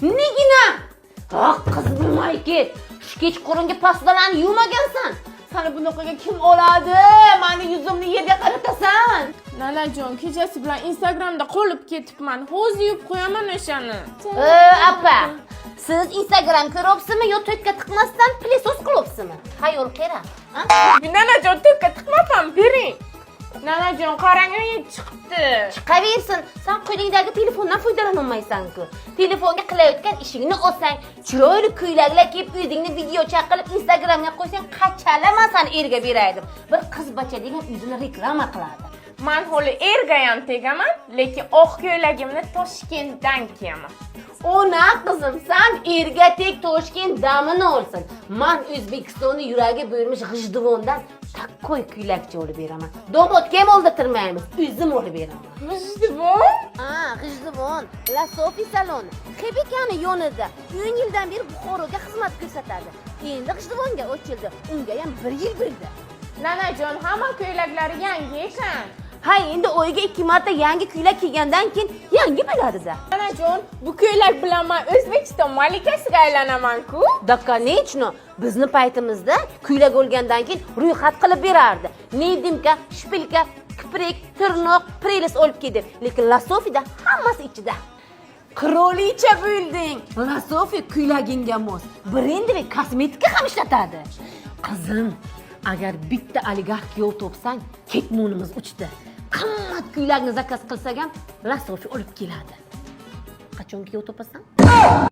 Nigina? Ah, qiz bo'lmay ket. Shu kechqurungi посуда larni yuvmagansan. Sani bunaqaga kim oladi? Mani yuzimni yerga qaratasan. Nanajon, kechasi bilan Instagramda qolib ketibman. Hozir yuvib qo'yaman o'shani. E, apa, siz Instagram ko'ryapsizmi yo to'kka tiqmasdan пылесос qilyapsizmi? Xayol qara. Ha? Nanajon, to'kka tiqmabman, bering. Nanajon, qarang, o'yin chiqibdi. Chiqaversin. San qo'lingdagi telefondan foydalanolmaysan-ku. Telefonga qilayotgan ishingni olsang, chiroyli ko'ylaklar kiyib, o'zingni video chaqilib Instagramga qo'ysang, qachalaman sani erga beray deb. Bir qiz bacha degan o'zini reklama qiladi. Man holi ergayam tegaman, lekin oq ko'ylagimni Toshkentdan kiyaman. Ona qizim, san erga tek, Toshkent damini olsin. Man O'zbekistonni yuragi bo'lmish G'ijduvondan такой ko'ylakcha olib beraman. Domodga ham oldirtirmaymiz, o'zim olib beraman. G'ijduvon? Ha, G'ijduvon, La Sofi saloni. Xebekani yonida 10 yildan beri Buxoroga xizmat ko'rsatadi. Endi G'ijduvonga ochildi. Unga ham 1 yil bo'ldi. Nanajon, hamma ko'ylaklari yangi ekan. Ha, endi oyiga 2 marta yangi ko'ylak kiygandan keyin yangi bo'ladi-da. Nanajon, bu ko'ylak bilan man O'zbekiston malikasiga aylanaman-ku. Да, конечно, bizni paytimizda ko'ylak olgandan keyin ro'yxat qilib berardi. Невидимка, шпилька, kiprik, tirnoq, прелесть olib kel deb. Lekin La Sofida hammasi ichida. Qirolicha bo'lding. La Sofi ko'ylagingga mos брендовый kosmetika ham ishlatadi. Qizim, agar bitta oligarx kuyov topsang, ketmonimiz uchdi. Qimmat ko'ylakni заказ qilsak ham, La Sofi olib keladi. Qachon kuyov topasan?